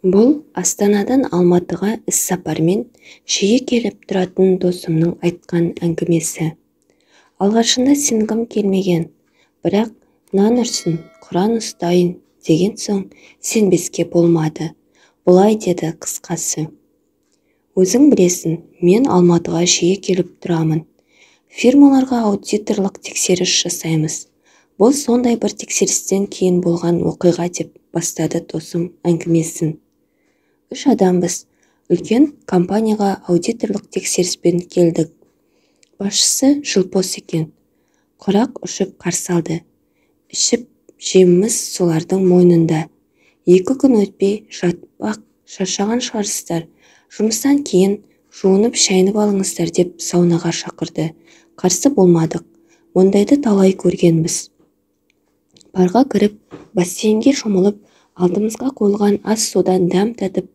Бұл Астанадан Алматыға іссапармен жиі келіп тұратын досымның айтқан әңгімесі. Алғашында сенгім келмеген, бірақ нан ұрсын, құран ұстайын деген соң сенбеске болмады. Бұлай деді қысқасы. Өзің білесің, мен Алматыға жиі келіп тұрамын. Фирмаларға аудиторлық тексеріс жасаймыз. Бұл сондай бір тексерістен кейін болған оқиға деп бастады досым әңгімесін. 3 адамбыз. Үлкен компанияға аудиторлық тексеріспен келдік. Басшысы жылпос екен. Құрақ ұшып қарсы алды. Ішіп жеміміз солардың мойнында. 2 күн өтпей жатып-ақ шаршаған шығарсыздар. Жұмыстан кейін жуынып шайынып алыңыздар деп саунаға шақырды. Қарсы болмадық. Ондайды талай көргенбіз. Барға кіріп, бассейнге шомылып, алдымызға қойылған ас судан дәм татып,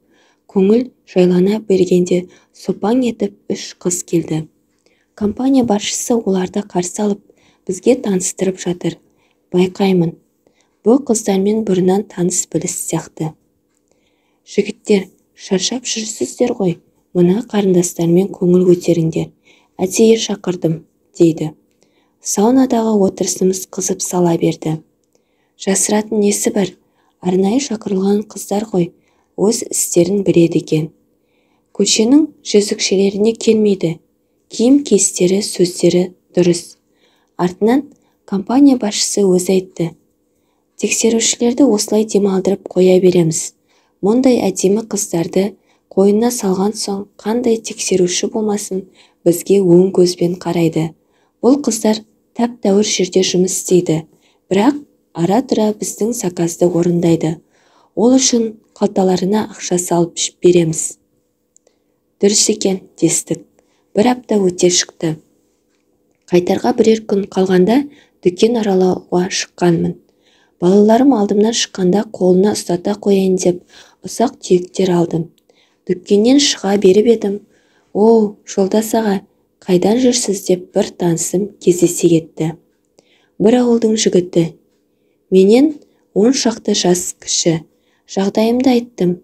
көңіл жайлана бергенде сопаң етіп 3 қыз келді. Компания басшысы оларды қарсы алып, бізге таныстырып жатыр. Байқаймын, бұл қыздармен бұрыннан таныс біліс сияқты. Жігіттер, шаршап жүрсіздер ғой, мына қарындастармен көңіл көтеріңдер. Әдейі шақырдым, дейді. Саунадағы отырысымыз қызып сала берді. Жасыратын несі бар, арнайы шақырылған қыздар ғой, өз істерін біледі екен. Көшенің жезөкшелеріне келмейді, киім киістері, сөздері дұрыс. Артынан компания басшысы өзі айтты. Тексерушілерді осылай демалдырып қоя береміз. Мұндай әдемі қыздарды қойнына салған соң қандай тексеруші болмасын бізге өң көзбен қарайды. Бұл қыздар тәп-тәуір жерде жұмыс істейді, бірақ ара-тұра біздің заказды орындайды. Ол үшін қалталарына ақша салып береміз. Дұрыс екен, дестік. Бір апта өте шықты. Қайтарға бірер күн қалғанда дүкен аралауға шыққанмын. Балаларым алдымнан шыққанда қолына ұстата қояйын деп ұсақ түйектер алдым. Дүкеннен шыға беріп едім. О, жолдас аға, қайдан жүрсіз деп бір танысым кездесе кетті. Бір ауылдың жігіті. Менен 10 шақты жас кіші. Жағдайымды айттым.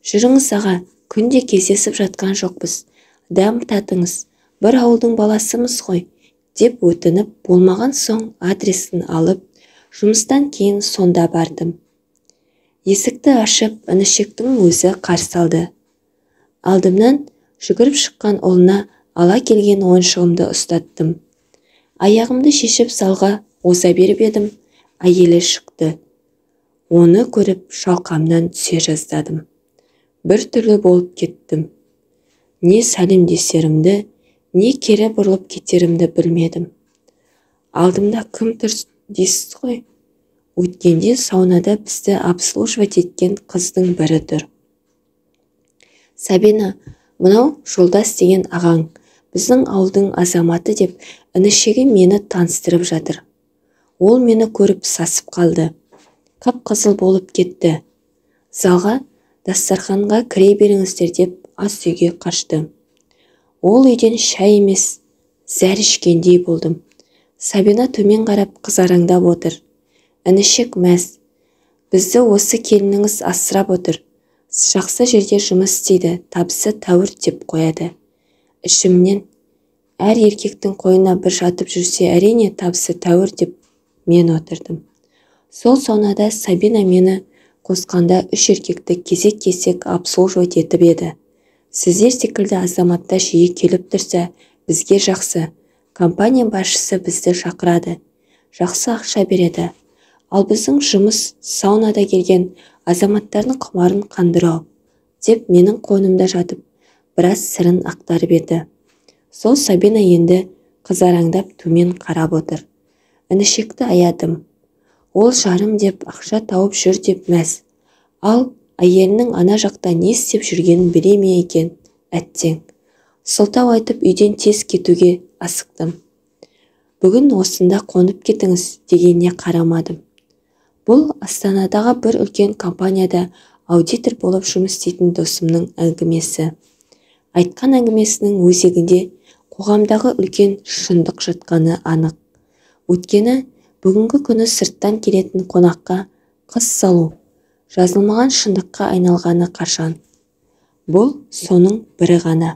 Жүріңіз аға, күнде кездесіп жатқан жоқпыз. Дәм татыңыз, бір ауылдың баласымыз ғой, деп өтініп, болмаған соң адресін алып, жұмыстан кейін сонда бардым. Есікті ашып, інішектің өзі қарсы алды. Алдымнан жүгіріп шыққан ұлына ала келген ойыншығымды ұстаттым. Аяғымды шешіп залға оза беріп едім, әйелі шықты. Оны көріп шалқамнан түсе жаздадым. Бір түрлі болып кеттім. Не сәлемдесерімді, не кері бұрылып кетерімді білмедім. Алдымда кім тұр дейсіз ғой? Өткенде саунада бізді обслуживать еткен қыздың бірі тұр. Сабина, мынау жолдас деген ағаң, біздің ауылдың азаматы деп інішегі мені таныстырып жатыр. Ол мені көріп сасып қалды. Қып-қызыл болып кетті. Залға, дастарханға кіре беріңіздер деп ас үйге қашты. Ол үйден шай емес, зәр ішкендей болдым. Сабина төмен қарап қызараңдап отыр. Інішек мәз. Бізді осы келініңіз асырап отыр. Жақсы жерде жұмыс істейді, табысы тәуір деп қояды. Ішімнен әр еркектің қойнына бір жатып жүрсе әрине табысы тәуір деп мен отырдым. Сол саунада Сабина мені қосқанда 3 еркекті кезек-кезек обслуживать етіп еді. Сіздер секілді азаматтар жиі келіп тұрса, бізге жақсы. Компания басшысы бізді шақырады, жақсы ақша береді. Ал біздің жұмыс саунада келген азаматтардың құмарын қандырау, деп менің қойнымда жатып, біраз сырын ақтарып еді. Сол Сабина енді қызараңдап төмен қарап отыр. Інішекті аядым. Ол жарым деп ақша тауып жүр деп мәз. Ал әйелінің ана жақта не істеп жүргенін біле ме екен, әттең. Сылтау айтып үйден тез кетуге асықтым. Бүгін осында қонып кетіңіз дегеніне қарамадым. Бұл Астанадағы бір үлкен компанияда аудитор болып жұмыс істейтін досымның әңгімесі. Айтқан әңгімесінің өзегінде қоғамдағы үлкен шындық жатқаны анық. Өйткені бүгінгі күні сырттан келетін қонаққа қыз салу, Жазылмаған шындыққа айналғаны қашан? Бұл соның бірі ғана.